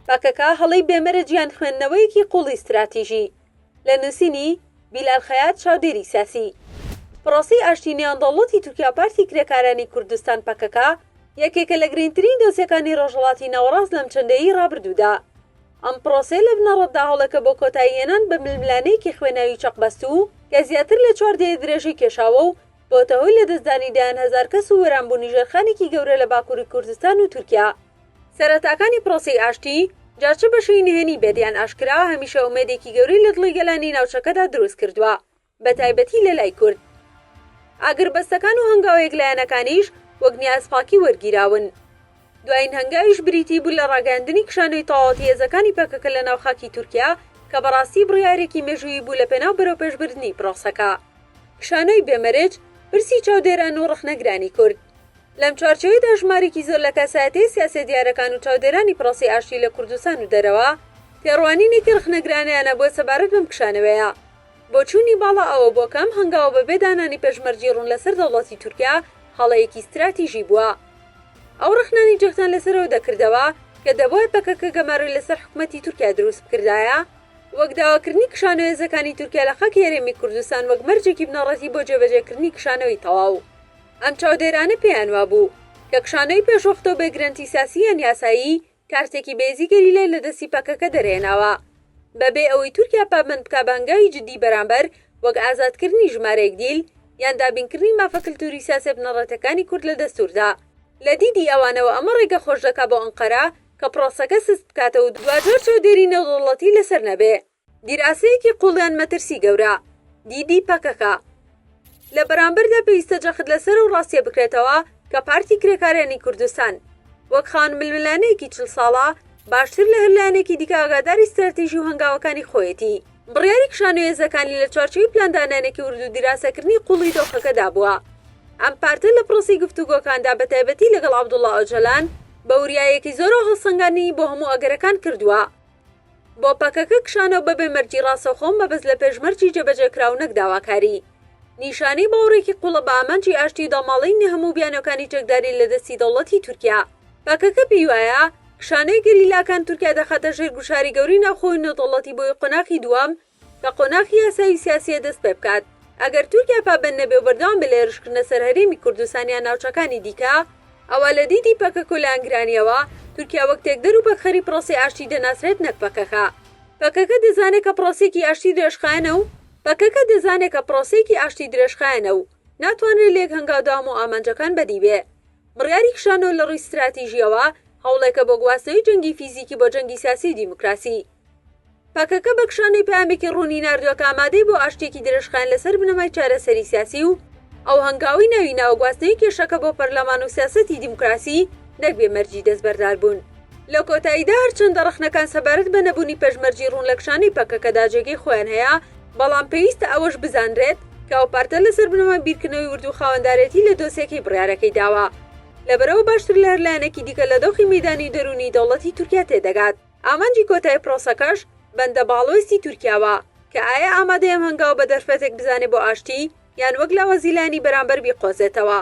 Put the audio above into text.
پەکەکە هەڵەی بێ مەرج یان خوێندنەوەیەکی قووڵی ستراتیژی. لە نووسینی، بیلال خەیات چاودێری سیاسی. پرۆسەی ئاشتی نێوان دەوڵەتی تورکیا و پارتی کرێکارانی کوردستان پەکەکە، یەکێکە لە گرینگترین دۆسیەکانی ڕۆژهەڵاتی ناوەڕاست لەم چەند دەیەی ڕابردوودا. ئەم پرۆسەیە لە بنەڕەتدا هەوڵێکە بۆ کۆتاییهێنان بە ململانێیەکی خوێناوی چەقبەستوو کە زیاتر لە چوار دەیە درێژەی کێشاوە و بۆتە هۆی لەدەستدانی دەیان هەزار کەس و وێرانبوونی ژێرخانێکی گەورە لە باکووری کوردستان و تورکیا. سەرەتاکانی پرۆسەی ئاشتی، جا چ بە شێوەی نهێنی بێت یان ئاشکرا، هەمیشە ئومێدێکی گەورەی لە دڵی گەلانی ناوچەکەدا دروست کردووە، بەتایبەتی لە لای کورد. ئاگربەستەکان و هەنگاوە یەکلایەنەکانیش وەک نیازپاکی وەرگیراون. دوایین هەنگاویش بریتی بوو لە ڕاگەیاندنی کشانەوەی تەواوەتی هێزەکانی پەکەکە لە ناو خاکی تورکیا، کە بەڕاستی بڕیارێکی مێژوویی بوو لە پێناو بەرەوپێشبردنی پرۆسەکە. کشانەوەی بێ مەرج، پرسی چاودێران و ڕەخنەگرانی کورد. لەم چوارچێوەیەدا ژمارێکی زۆر لە کەسایەتییە سیاسییە دیارەکان و چاودێرانی پرۆسەی ئاشتی لە کوردستان و دەرەوە، تێڕوانینێکی ڕەخنەگرانەیان هەبووە سەبارەت بەم کشانەوەیە. بۆچوونی باڵا ئەوە بووە کە ئەم هەنگاوە بەبێ دانانی پێشمەرجی ڕوون لەسەر دەوڵەتی تورکیا هەڵەیەکی ستراتیژی بووە. ئەو ڕەخنانەی جەختیان لەسەر ئەوە دەکردەوە کە دەبوایە پەکەکە گەمارۆی لەسەر حکومەتی تورکیا دروست بکردایە، وەک داواکردنی کشانەوەی هێزەکانی تورکیا لە خاکی هەرێمی کوردستان وەک مەرجێکی بنەڕەتی بۆ جێبەجێکردنی کشانەوەی تەواو. ئەم چاودێرانە پێیان وابوو کە کشانەوەی پێشوەختە و بێ گرەنتی سیاسی یان یاسایی کارتێکی بەهێزی گەریلای لە دەستی پەکەکە دەرهێناوە بەبێ ئەوەی تورکیا پابەند بکا بە هەنگاوی جددی بەرامبەر وەک ئازادکردنی ژمارەیەک دیل یان دابینکردنی مافە کلتوری سیاسیە بنەڕەتیەکانی کورد لە دەستوردا. لە دیدی ئەوانەوە ئەمە ڕێگە خۆش دەکا بۆ ئەنقەرە کە پرۆسەکە سست بکاتەوە و دواجار چاودێری نێودەوڵەتی لەسەر نەبێ. دیراسەیەکی قوڵ یان مەترسی گەورە. دیدی پەکەکە. لە بەرامبەردا پێویستە جەخت لەسەر ئەو ڕاستیە بکرێتەوە کە پارتی کرێکارانی کوردستان وەک خاوەن ململانێیەکی 40 ساڵە باشتر لە هەر لایەنێکی دیکە ئاگاداری ستراتیژی و هەنگاوەکانی خۆیەتی. بڕیاری کشانەوەی هێزەکانی لە چوارچێوەی پلاندانانێکی ورد و دیراسەکردنی قوڵی دۆخەکەدا بووە. ئەم پارتە لە پرۆسەی گفتوگۆکاندا بەتایبەتی لەگەڵ عەبدوڵا ئۆجەلان بە وریاییەکی زۆرەوە هەڵسەنگاندنی بۆ هەموو ئەگەرەکان کردووە. بۆ پەکەکە کشانەوە بەبێ مەرجی ڕاستەوخۆ مەبەست لە پێشمەرجی جێبەجێکراو نەک داواکاری. نیشانەی باوەڕێکی قوڵە بە ئامانجی ئاشتی و داماڵینی هەموو بیانۆکانی چەکداری لە دەستی دەوڵەتی تورکیا. پەکەکە پێی وایە، کشانەوەی گەریلاکان تورکیا دەخاتە ژێر گوشاری گەورەی ناوخۆی و نێودەوڵەتی بۆی قۆناغی دووەم کە قۆناغی یاسایی و سیاسییە دەست پێبکات. ئەگەر تورکیا پابەند نەبێ و بەردەوام بێ لە هێرشکردنە سەر هەرێمی کوردستان یان ناوچەکانی دیکە، ئەوا لە دیدی پەکەکە و لایەنگرانییەوە، تورکیا وەک تێکدەر و پەکخەری پرۆسەی ئاشتی دەناسرێت نەک پەکەکە. پەکەکە دەزانێ کە پرۆسەیەکی ئاشتی درێژخایەنە و پەکەکە دەزانێ کە پرۆسەیەکی ئاشتی درێژخایەنە و ناتوانرێ لە یەک هەنگاودا هەموو ئامانجەکان بەدی بێ. بڕیاری کشانەوە لە ڕووی ستراتیژییەوە هەوڵێکە بۆ گواستنەوەی جەنگی فیزیکی بۆ جەنگی سیاسی و دیموکراسی. پەکەکە بە کشانەوەی پەیامێکی ڕوونی ناردووە کە ئامادەیە بۆ ئاشتییەکی درێژخایەن لەسەر بنەمای چارەسەری سیاسی و ئەو هەنگاوەی ناوی ناوە گواستنەوەی کێشەکە بۆ پەرلەمان و سیاسەتی دیموکراسی نەک بێ مەرجی دەستبەرداربوون. لە کۆتاییدا هەرچەندە ڕەخنەکان سەبارەت بە نەبوونی پێشمەرجی ڕوون لە کشانەی پەکەکەدا جێگەی خۆیان هەیە، بەڵام پێویستە ئەوەش بزانرێت کە ئەو پارتە لەسەر بنەمای بیرکردنەوەی ورد و خاوەندارێتی لە دۆسیەکەی بڕیارەکەی داوە. لەبەرئەوە باشتر لە هەر لایەنێکی دیکە لە دۆخی مەیدانی و دەروونی دەوڵەتی تورکیا تێدەگات. ئامانجی کۆتای پرۆسەکەش بەندە بە هەڵوێستی تورکیاوە، کە ئایا ئامادەیە ئەم هەنگاوە بە دەرفەتێک بزانێ بۆ ئاشتی، یان وەک لاوازی لایەنی بەرامبەر بیقۆزێتەوە.